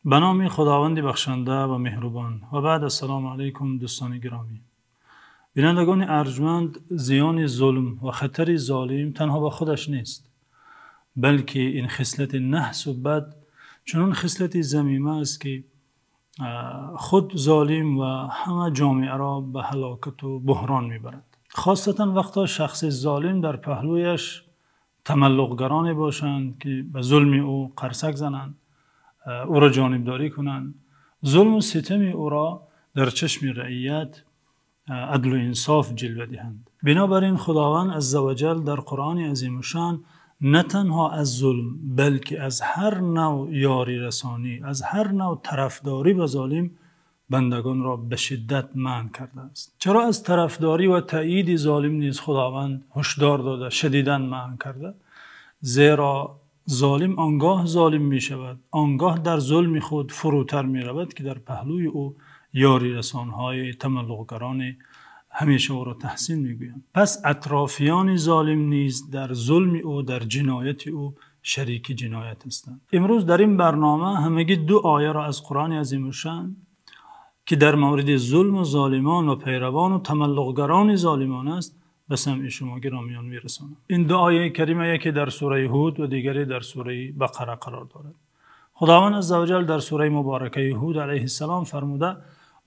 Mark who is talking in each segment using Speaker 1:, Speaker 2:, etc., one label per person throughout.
Speaker 1: Ба номи Худованди бахшанда ва меҳрубон. Ва баъд, ассалому алайкум, дӯстони гиромӣ. Бинандагони арҷманд, зиёни зулм ва хатари золим танҳо ба худаш нест, балки ин хислати наҳс ва бад чунон хислати замима аст, ки худи золим ва ҳамаи ҷомеаро ба ҳалокат ва буҳрон мебарад. Хусусан вақте шахси золим дар паҳлӯяш тамалуқгароне бошанд, ки ба зулми ӯ қурсак зананд, ӯро ҷонибдорӣ кунанд, зулму ситами ӯро дар чашми раият адлу инсоф ҷилва диҳанд. Бинобар ин Худованди азза ва ҷалл дар Қуръони азимушшон на танҳо аз зулм, балки аз ҳар навъ ёрирасонӣ, аз ҳар навъ тарафдорӣ ба золим бандагонро ба шиддат манъ кардааст. Чаро аз тарафдорӣ ва таъйиди золим низ Худованд ҳушдор дода, шадидан манъ кардааст? Зеро золим он гоҳ золим мешавад, он гоҳ дар зулми худ фурӯтар меравад, ки дар паҳлӯи ӯ ёрирасонҳои тамалуқгарон ҳамеша ӯро таҳсин мегӯянд. Пас атрофиёни золим низ дар зулми ӯ, дар ҷинояти ӯ шарики ҷиноят ҳастанд. Имрӯз дар ин барнома ҳамагӣ ду оя аз Қуръони азимушшон, ки дар мавриди зулм ва золимон ва пайравон ва тамалуқгарони золимон аст, ба самъи шумо гиромиён мерасонам. Ин ду ояи карима яке дар сураи Ҳуд ва дигаре дар сураи Бақара қарор дорад. Худованди азза ва ҷалл дар сураи муборакаи Ҳуд алайҳиссалом фармуда: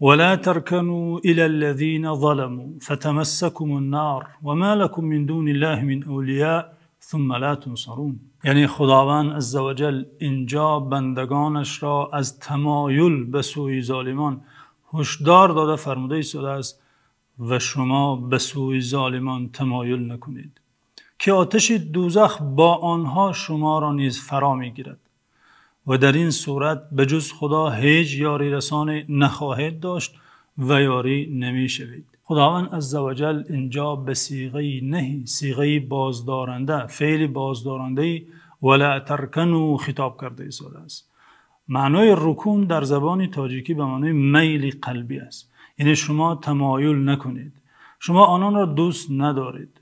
Speaker 1: وَلَا تَرْكَنُوا إِلَى الَّذِينَ ظَلَمُوا فَتَمَسَّكُمُ النَّارُ وَمَا لَكُم مِّن دُونِ اللَّهِ مِنْ أَوْلِيَاءَ ثُمَّ لَا تُنصَرُونَ. Яъне Худованди азза ва ҷалл инҷо бандагонашро аз тамоюл ба сӯи золимон ҳушдор дода фармуда истодааст: ва шумо ба сӯи золимон тамоюл накунед, ки оташи дӯзах бо онҳо шуморо низ фаро мегирад ва дар ин сурат ба ҷуз Худо ҳеҷ ёрирасоне нахоҳед дошт ва ёрӣ намешавед. Худованди азза ва ҷалл инҷо ба сиғаи наҳй, сиғаи боздоранда, феъли боздорандаи وَلَا تَرْكَنُوا хитоб карда истодааст. Маънои рукун дар забони тоҷикӣ ба маънои майли қалбӣ аст. Яъне шумо тамоюл накунед, шумо ононро дӯст надоред,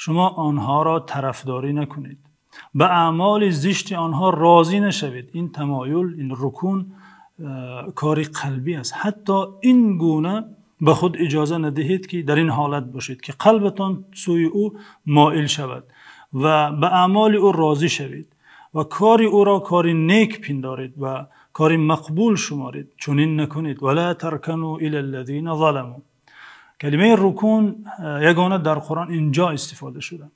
Speaker 1: шумо онҳоро тарафдорӣ накунед, ба аъмоли зишти онҳо розӣ нашавед. Ин тамоюл, ин рукун кори қалбӣ аст. Ҳатто ин гуна ба худ иҷоза надиҳед, ки дар ин ҳолат бошед, ки қалбатон сӯи ӯ моил шавад ва ба аъмоли ӯ розӣ шавед ва кори ӯро кори нек пиндоред ва кори мақбул шуморед. Чунин накунед. وَلَا تَرْكَنُوا إِلَى الَّذِينَ ظَلَمُوا. Калимаи рукун ягона дар Қуръон инҷо истифода шуда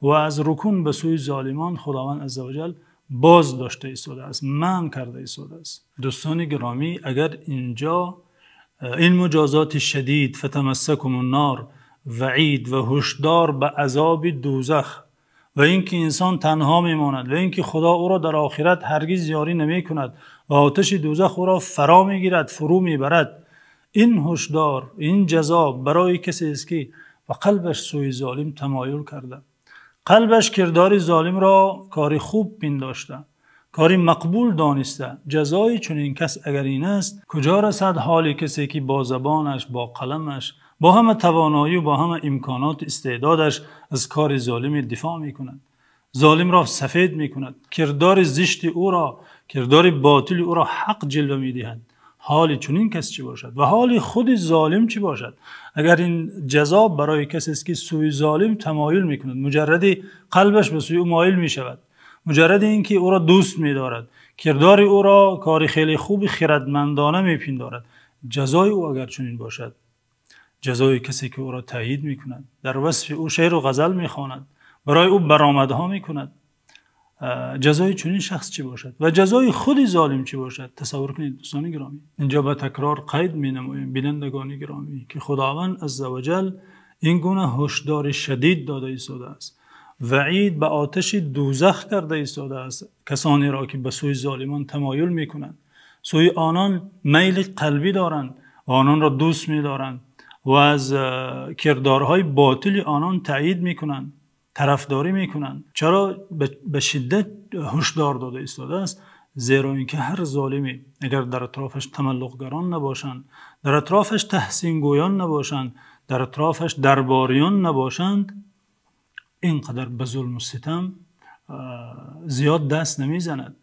Speaker 1: ва аз рукун ба сӯи золимон Худованд азза ва ҷалл боз дошта истодааст, манъ карда истодааст. Дӯстони гиромӣ, агар инҷо ин муҷозоти шадид فَتَمَسَّكُمُ النَّارُ, ваъид ва ҳушдор ба азоби дӯзах ва инки инсон танҳо мемонад ва инки Худо ӯро дар охират ҳаргиз ёрӣ намекунад ва оташи дӯзах ӯро фаро мегирад, фурӯ мебарад, ин ҳушдор, ин ҷазо барои касе аст, ки ба қалбаш сӯи золим тамоюл карда, қалбаш кирдори золимро кори хуб пиндошта, кори мақбул дониста. Ҷазои чунин кас агар ин аст, куҷо расад ҳоли касе, ки бо забонаш, бо қаламаш, бо ҳама тавоноӣ ва бо ҳама имконот, истеъдодаш аз кори золим дифоъ мекунад, золимро сафед мекунад, кирдори зишти ӯро, кирдори ботили ӯро ҳақ ҷилва медиҳад. Ҳоли чунин кас чӣ бошад ва ҳоли худи золим чӣ бошад? Агар ин ҷазо барои касе аст, ки сӯи золим тамоюл мекунад, муҷаррад қалбаш ба сӯи ӯ моил мешавад, муҷаррад инки ӯро дӯст медорад, кирдори ӯро кори хеле хуб, хирадмандона мепиндорад, ҷазои ӯ агар чунин бошад, ҷазои касе ки ӯро таъйид мекунад, дар васфи ӯ шеъру ғазал мехонад, барои ӯ баромадҳо мекунад, ҷазои чунин шахс чӣ бошад ва ҷазои худи золим чӣ бошад? Тасаввур кунед, дӯстони гиромӣ. Инҷо ба такрор қайд менамоем, бинандагони гиромӣ, ки Худованд азза ва ҷалл ин гуна ҳушдори шадид дода истодааст, ваъид ба оташи дӯзах карда истодааст касонеро, ки ба сӯи золимон тамоюл мекунанд, сӯи онон майли қалбӣ доранд ва ононро дӯст медоранд ва аз кирдорҳои ботили онон таъйид мекунанд, тарафдорӣ мекунанд. Чаро ба шиддат ҳушдор дода истодааст? Зеро инки ҳар золиме агар дар атрофаш тамалуқгарон набошанд, дар атрофаш таҳсингӯён набошанд, дар атрофаш дарбориён набошанд, инқадар ба зулму ситам зиёд даст намезанад.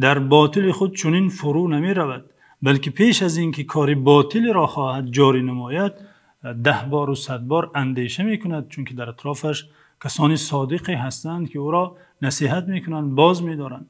Speaker 1: Дар ботили худ чунин фурӯ намеравад, балки пеш аз инки кори ботилеро хоҳад ҷорӣ намояд, 10 бор ва 100 бор андеша мекунад, чунки дар атрофаш касони содиқе ҳастанд, ки ӯро насиҳат мекунанд, боз медоранд.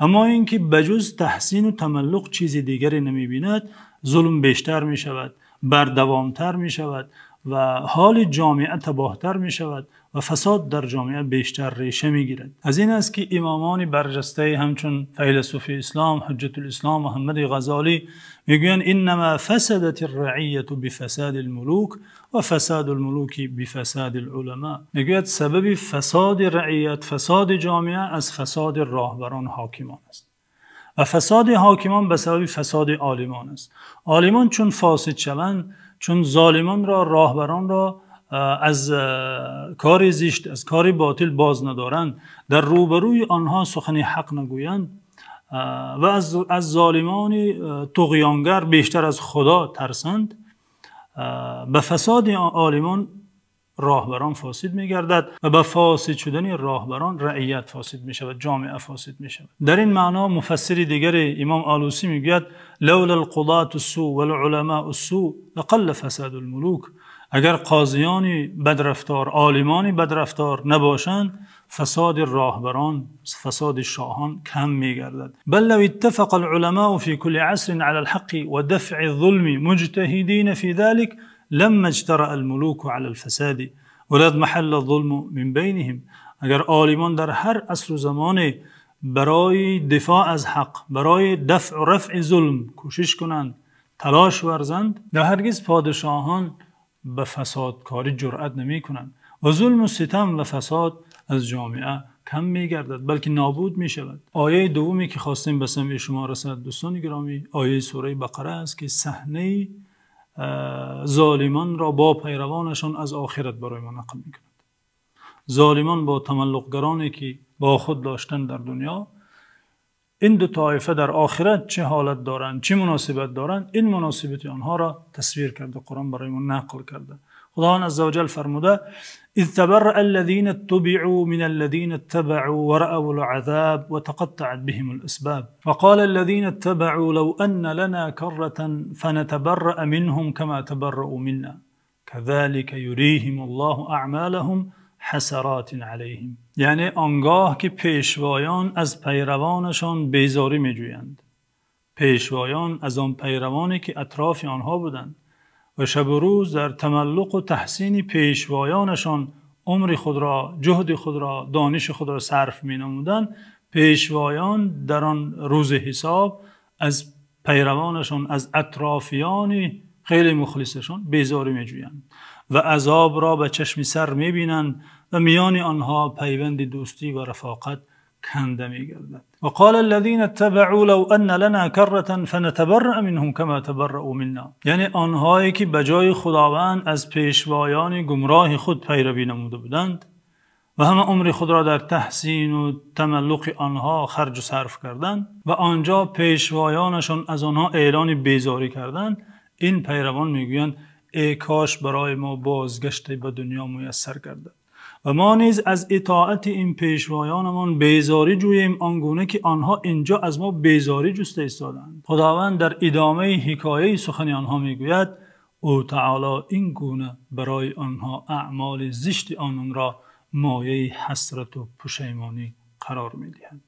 Speaker 1: Аммо инки ба ҷуз таҳсин ва тамаллуқ чизи дигаре намебинад, зулм бештар мешавад, бардавомтар мешавад ва ҳоли ҷомеа табоҳтар мешавад ва фасод дар ҷомеа бештар реша мегирад. Аз ин аст, ки имомони барҷастае ҳамчун файласуфи ислом, Ҳуҷҷатулислом Муҳаммад Ғаззолӣ мегӯянд: إنما فسدت الرعية بفساد الملوك وفساد الملوك بفساد العلماء. Мегӯяд сабаби фасоди раият, фасоди ҷомеа аз фасоди роҳбарон, ҳокимон аст ва фасоди ҳокимон ба сабаби фасоди олимон аст. Олимон чун фосид шаванд, чун золимонро, роҳбаронро аз кори зишт, аз кори ботил боз надоранд, дар рӯбарӯи онҳо сухани ҳақ нагӯянд ва аз золимони туғёнгар бештар аз Худо тарсанд, ба фасоди олимон роҳбарон фосид мегардад ва ба фосид шудани роҳбарон раият фосид мешавад, ҷомеа фосид мешавад. Дар ин маъно муфассири дигар имом Олусӣ мегӯяд: لولا القضاة السوء والعلماء السوء لقل فساد الملوك. Агар қозиёни бадрафтор, олимони бадрафтор набошанд, фасоди роҳбарон, фасоди шоҳон кам мегардад. بل لو اتفق العلماء في كل عصر على الحق ودفع الظلم مجتهدين في ذلك لما اجترأ الملوك على الفساد ولاضمحل الظلم من بينهم. Агар олимон дар ҳар асру замоне барои дифоъ аз ҳақ, барои дафъ ва рафъи зулм кӯшиш кунанд, талош варзанд, ҳаргиз подшоҳон ба фасодкорӣ ҷуръат намекунанд ва зулму ситам ва фасод аз ҷомеа кам мегардад, балки нобуд мешавад. Ояи дуюме, ки хостем ба самъи шумо расад, дӯстони гиромӣ, ояи сураи Бақара аст, ки саҳнаи золимонро бо пайравонашон аз охират барои мо нақл мекунад. Золимон бо тамаллуқгароне, ки бо худ доштанд дар дунё, ин ду тоифа дар охират чӣ ҳолат доранд, чӣ муносибат доранд, ин муносибати онҳоро тасвир карда, Қуръон барои мо нақл карда. Худованд азза ва ҷалл фармуда: إذ تبرأ الذين اتبعوا من الذين اتبعوا ورأوا العذاب وتقطعت بهم الأسباب وقال الذين اتبعوا لو أن لنا كرة فنتبرأ منهم كما تبرؤوا منا كذلك يريهم الله أعمالهم حسرات عليهم. Яъне он гоҳ ки пешвоён аз пайравонашон безорӣ меҷӯянд, пешвоён аз он пайравоне, ки атрофи онҳо буданд ва шабу рӯз дар тамаллуқ ва таҳсини пешвоёнашон умри худро, ҷуҳди худро, дониши худро сарф менамуданд, пешвоён дар он рӯзи ҳисоб аз пайравонашон, аз атрофиёни хеле мухлисашон безорӣ меҷӯянд ва азобро ба чашми сар мебинанд ва миёни онҳо пайванди дӯстӣ ва рафоқат канда мегардад. وقال الذين اتبعوا لو أن لنا كرة فنتبرأ منهم كما تبرؤوا منا. Яъне онҳое, ки ба ҷои Худованд аз пешвоёни гумроҳи худ пайравӣ намуда буданд ва ҳама умри худро дар таҳсин ва тамаллуқи онҳо харҷ ва сарф карданд ва он ҷо пешвоёнашон аз онҳо эълони безорӣ карданд, ин пайравон мегӯянд: эй кош барои мо бозгашт ба дунё муяссар гардад ва мо низ аз итоати ин пешвоёнамон безорӣ ҷӯем, он гуна ки онҳо инҷо аз мо безорӣ ҷуста истодаанд. Худованд дар идомаи ҳикояти сухани онҳо мегӯяд: ӯ таъоло ин гуна барои онҳо аъмоли зишти ононро мояи ҳасрат ва пушаймонӣ қарор медиҳад.